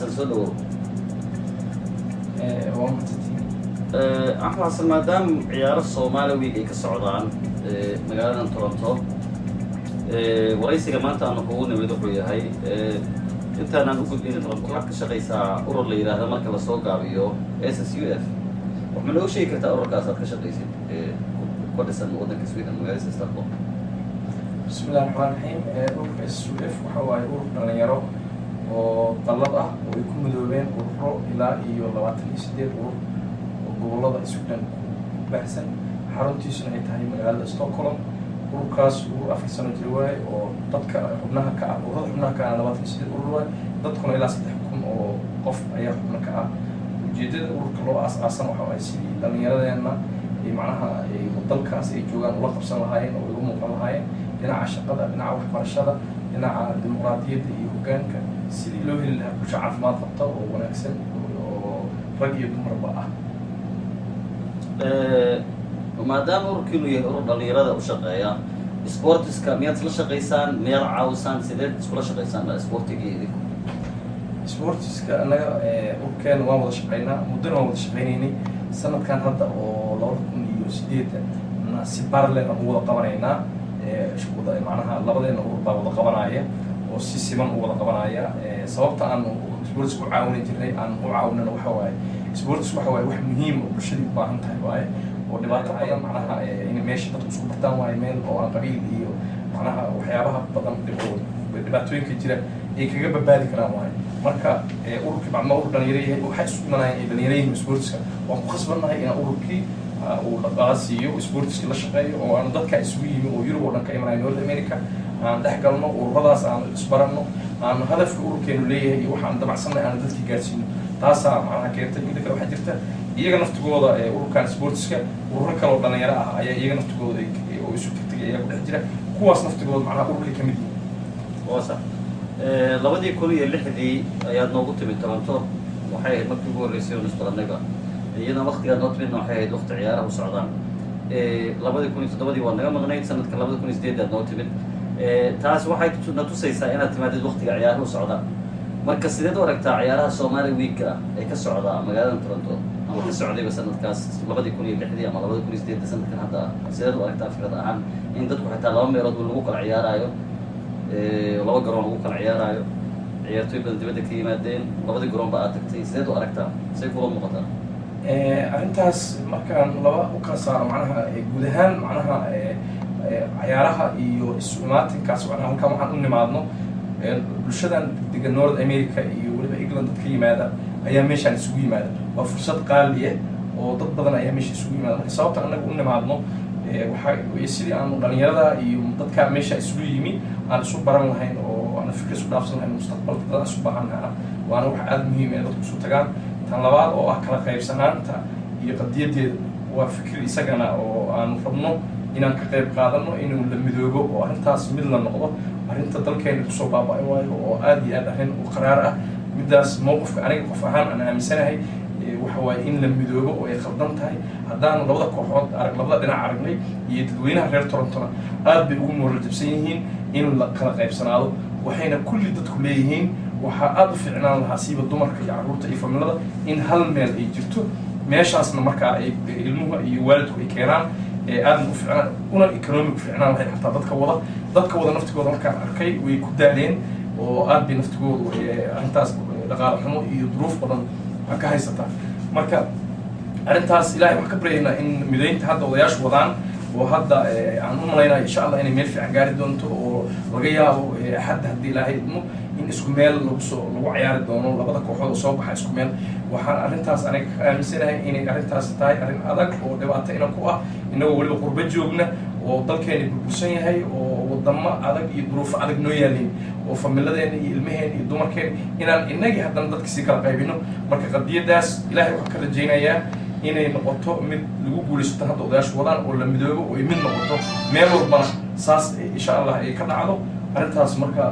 Xasan, soo dhawow. Waa mahadsantihiin. Axmed Xasan, maadaama ciyaaro Somali Week ay ka socdaan magaaladan Toronto, waraysiga maanta aanu kugu nimid wuxuu yahay, intaanaan u gudbin Toronto, waxaad ka shaqaysaa urur la yidhaahda, marka lasoo gaabiyo, SSUF. Wax ma nooga sheegi kartaa ururkaas aad ka shaqaysid ka dhisan waddanka Sweden, magaalada Stockholm? Bismi illahi raxmaan raxiim. Ururka SUF waxa waaye urur dhalinyaro oo dallad ah oo ay ku midoobeen ururo ilaa iyo 28 urur oo gobollada Sweden ku baahsan, xaruntiisuna ay tahay magaalada Stockholm. Ururkaas urur 4 sano jira waaye, oo dadka xubnaha ka ah, ururada xubnaha ka ah, 28 urur waaye, dadkuna ilaa 3000 oo qof ayaa xubno ka ah. Ujeedada ururka loo aas-aasan waxa waaye sidii dhallinyaradeenna ay macnaha ay dalkaas ay joogaan ula qabsan lahaayeen oo uga muuqan lahaayeen dhinaca shaqada, dhinaca waxbarashada, dhinaca dimuqraadiyadda iyo hoggaanka, sidii loo heli lahaa bulsho caafimaad qabta oo wanaagsan oo rag iyo dumarba ah. Maadaama ururkiinu yahay urur dhalinyarada u shaqeeya, sportiska miyaad isla shaqaysaan? Miyaad caawisaan? Sideed iskula shaqaysaan sportigii idinku? Sportiska annaga ururkeena waan wada shaqeynaa, muddana waan wada shaqeynaynay. Sanadkan hadda oo 2008-da na si parallel aan u wada qabanaynaa wada, macnaha labadeena urur baa wada qabanaya oo si siman u wada qabanaya. Sababta aan sportiska u caawini jirnay aan u caawinana waxa waaye, sports waxa waaye wax muhiim oo bulshadii u baahan tahay waaye, oo dhibaato badan macnaha in meesha dadku isku bartaan waaye, meel oo aan qabiil iyo macnaha waxyaabaha badan oo dhibaatooyinka jira ay kaga badbaadi karaan waaye. Marka ururkii bacma urur dhalinyaro yahay, waxay isu imanayaan ay dhalinyaro yihiin sportska, waan ku khasbannahay inaan ururkii uu dhaqaala siiyo, sportski la shaqeeyo, oo aanu dadka isugu yimi oo Yurub oo dhan ka imanaya, North America, aan dhex galno ururadaas, aanu isbaranno, aanu hadafka ururkeenu leeyahay iyo waxaan damacsannahay aanu dadkii gaarsiino. Taasaa macnaha keentay. Midda kale, waxaa jirta iyaga naftigooda ururkan sportska ururo kale oo dhalinyaro ah ayaa iyaga naftigooda oo isu tegtegay ayaa ku dhex jira. Kuwaas naftigooda macnaha ururkay ka mid yihiin. Waa sax. 2006-dii ayaad noogu timid Toronto. Waxay ahayd markii ugu horreysay oon isbarannayba. Iyadana waktigaad noo timidna waxay ahayd wakti ciyaaraha u socdaan. 2007-dii waad naga maqnayd. Sanadka 2008-aad noo timid. Taas waxay na tusaysaa inaad timaadid waktiga ciyaaraha u socdaan. Marka sideed u aragtaa ciyaaraha Somali Week-a ee ka socda magaalada Toronto ama ka socdayba sanadkaas 2006-dii ama 2008-da, sanadkan hadda ah? Sideed u aragtaa fikrad ahaan in dadku xitaa laba meelood lagu kala ciyaaraayo, laba garoon lagu kala ciyaaraayo, ciyaartooy badan dibadda ka yimaadeen, labadii garoon ba aad tagtay? Sideed u aragtaa? Say kula muuqataa? Arrintaas markaan laba u kala saaro, macnaha guud ahaan macnaha ciyaaraha iyo isu imaatinkaas, macnaha halkan waxaan u nimaadno bulshadan degan North America iyo weliba England dad ka yimaada ayaa meeshaan isugu yimaada. Waa fursad qaali ah oo dad badan ayaa meesha isugu yimaada. Marka sababta annaga u nimaadno waxaa sidii aanu dhalinyarada iyo dadka meesha isugu yimi aan isu baran lahayn oo aan fikir isu dhaafsan lahayn mustaqbalka dad isu baahan lahaa, waana wax aada muhiim in dadku isu tagaan. Tan labaad oo ah kala qaybsanaanta iyo qadiyadeeda, waa fikir isagana oo aanu rabno inaan ka qayb qaadano, inuu la midoobo oo arrintaas mid la noqdo, arrinta dalkeena kusoo baaba-ay waayo, oo aada iyo aad arrin u qaraar ah. Middaas mowqifka aniga qof ahaan aan aaminsanahay waxa waaye in la midoobo oo ay khaldan tahay. Haddaanu labada kooxood arag, labada dhinac aragnay, iyo dadweynaha reer Torontona aad bay ugu mooral jabsan yihiin in la kala qaybsanaado. Waxayna kulli dadku leeyihiin waxaa aada u fiicnaan lahaa, siiba dumarka iyo carruurta iyo familada, in hal meel ay jirto, meeshaasna markaa ay ilmuhu iyo waalidku ay keenaan, aadna u fiicnaan una economic fiicnaan lahayd. Xataa dadka wada naftigooda markaan arkay way ku daaleen oo aad bay naftigoodu arrintaas dhaqaale xumo iyo duruuf badan baa ka haysataa. Marka arrintaas Ilahay waxaan ka baryaynaa in midaynta hadda odayaashu wadaan oo hadda aan u malaynayo, insha Allah, inay meel fiican gaari doonto, oo laga yaabo Axadda, haddii Ilaahay idmo, in isku meel lagu soo lagu ciyaari doono labada kooxood oo soo baxa isku meel. Waxaan arrintaas aniga ka aaminsanahay inay arrintaas tahay arrin adag oo dhibaato ina ku ah, inagoo weliba qurbo joogna oo dalkeena burbursan yahay oo wadamo adag iyo duruufo adag noo yaalin, oo familadeena iyo ilmaheena iyo dumarkeena inaan inagii haddana dadka sii kala qaybino. Marka qadiyadaas Ilaahay waxaan ka rajaynayaa inay noqoto mid lagu guulaysato hadda odayaashu wadaan, oo la midoobo oo ay mid noqoto, meel walbana saas insha Allah ay ka dhacdo arrintaas. Marka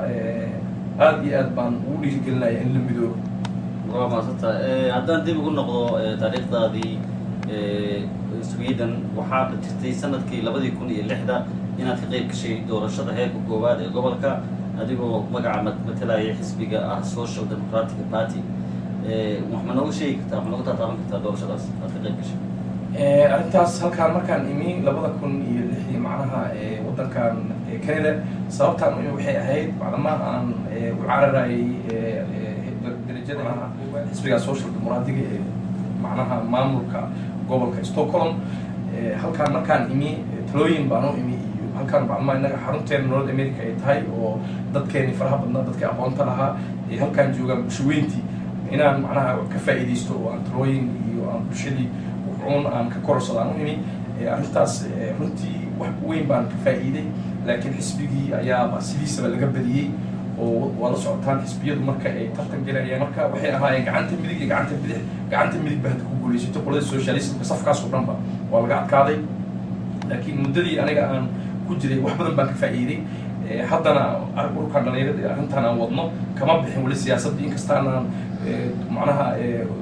aada iyo aad baan ugu dhiirigelinaya in la midoobo. Waa mahadsanta. Haddaan dib ugu noqdo taariikhdaadii Sweden, waxaa jirtay sanadkii 2006-da inaad ka qayb gashay doorashada heerka koowaad ee gobolka, adigoo magaca matalayay xisbiga ah Social Democratic Party. Wax ma nooga sheegi kartaa, wax ma nooga taataaban kartaa doorashadaas aad ka qayb gashay? Arrintaas halkaan markaan imi 2006-dii, macnaha waddankan Canada, sababtaan u imi waxay ahayd maclama aan u cararayay darajada xisbiga Social Dimuqraadiga ee macnaha maamulka gobolka Stockholm. Halkaan markaan imi, talooyin baan u imi, iyo halkaan maclama innaga xarunteena North America ay tahay oo dadkeeni faraha badnaa, dadkii aqoonta lahaa ee halkaan joogaan, bulshaweyntii inaan macnaha ka faa'iidaysto oo aan talooyin iyo aan bulshadii wuxuun aan ka kororsado aan u imi. Arrintaas runtii wax weyn baan ka faa'iiday, laakiin xisbigii ayaaba sidiisaba laga badiyey oo waa la socotaan xisbiyadu marka ay tartan gelayaan, marka waxay ahaayeen gacanta midig iyo gacanta bidix. Gacanta midig ba hadda ku guulaysatay, qolada socialismka safkaas oo dhanba waa laga adkaaday. Laakiin muddadii aniga aan ku jiray wax badan baan ka faa'iiday. Haddana ururkan dhalinyarada arrintan aan wadno kama bixin weli siyaasaddii, inkastaan aan macnaha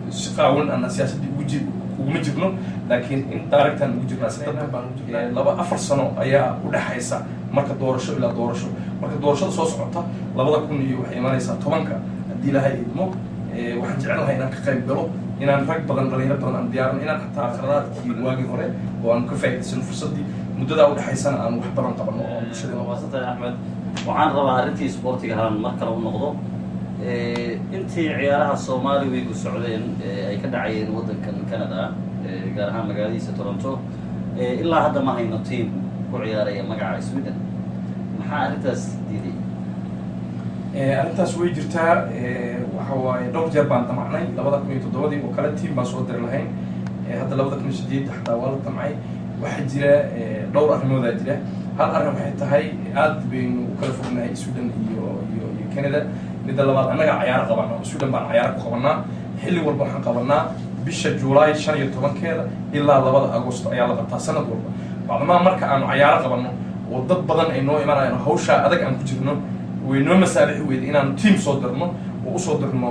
si qaawan aan siyaasaddii ugu ji uguma jirno, laakiin in daaragtaan ugu jirnaa, si dadban baan ugu jirnaa. 2, 4 sano ayaa u dhexaysa marka doorasho ilaa doorasho. Marka doorashada soo socota labada kun iyo waxay imanaysaa tobanka, haddii Ilaahay idmo, waxaan jecelnahay inaan ka qayb galo, inaan rag badan, dhalinyaro badan aan diyaarno, inaan xataa khaladaadkii waagii hore oo aan ka faa'iidaysano fursaddii muddadaa udhexaysana aan wax badan qabano oo bulshada. Waa mahadsantahay, Axmed. Waxaan rabaa arrintii isboortiga halan mar kale u noqdo. Intii ciyaaraha Somali Week-gu socdeen ay ka dhacayeen waddankan Canada, gaar ahaan magaaladiisa Toronto, ilaa hadda ma hayno team ku ciyaaraya magaca Sweden. Maxaa arrintaas diiday? Arrintaas way jirtaa. Waxa waaye dhowr jeer baan damacnay. 2007-dii oo kale team baan soo diri lahayn. Hadda 2008 xataa waa la damcay. Waxaa jira dhowr arrimoodaa jira. Hal arrin waxay tahay aad baynu u kala fognahay Sweden iyo Canada. Midda labaad, annaga cayaaro qabana, Sweden baan cayaaro ku qabanaa. Xilli walba waxaan qabanaa bisha July 15-keeda ilaa 2-da Agosto ayaa la qabtaa sanad walba. Bacdamaa marka aanu cayaaro qabanno oo dad badan ay noo imanayaan, hawshaa adag aan ku jirno, way noo masaabixi weyda inaanu team soo dirno oo usoo dirno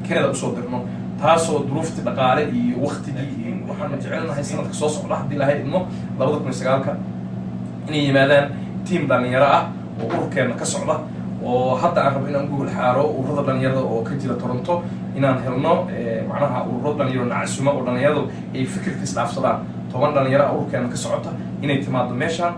Canada usoo dirno, taasoo duruuftii dhaqaale iyo waktigii iyo waxaanu jecelnahay sanadka soo socda, haddii Ilaahay idmo, 2009-ka inay yimaadaan team dhalinyaro ah oo ururkeena ka socda, oo hadda aan rabo inaan gogol xaaro ururada dhalinyarada oo ka jira Toronto, inaan helno macnaha ururo dhalinyaro nacasuma oo dhalinyaradu ay fikirka isdhaafsadaan. 10 dhalinyaro ah ururkeena ka socota inay timaado meeshaan.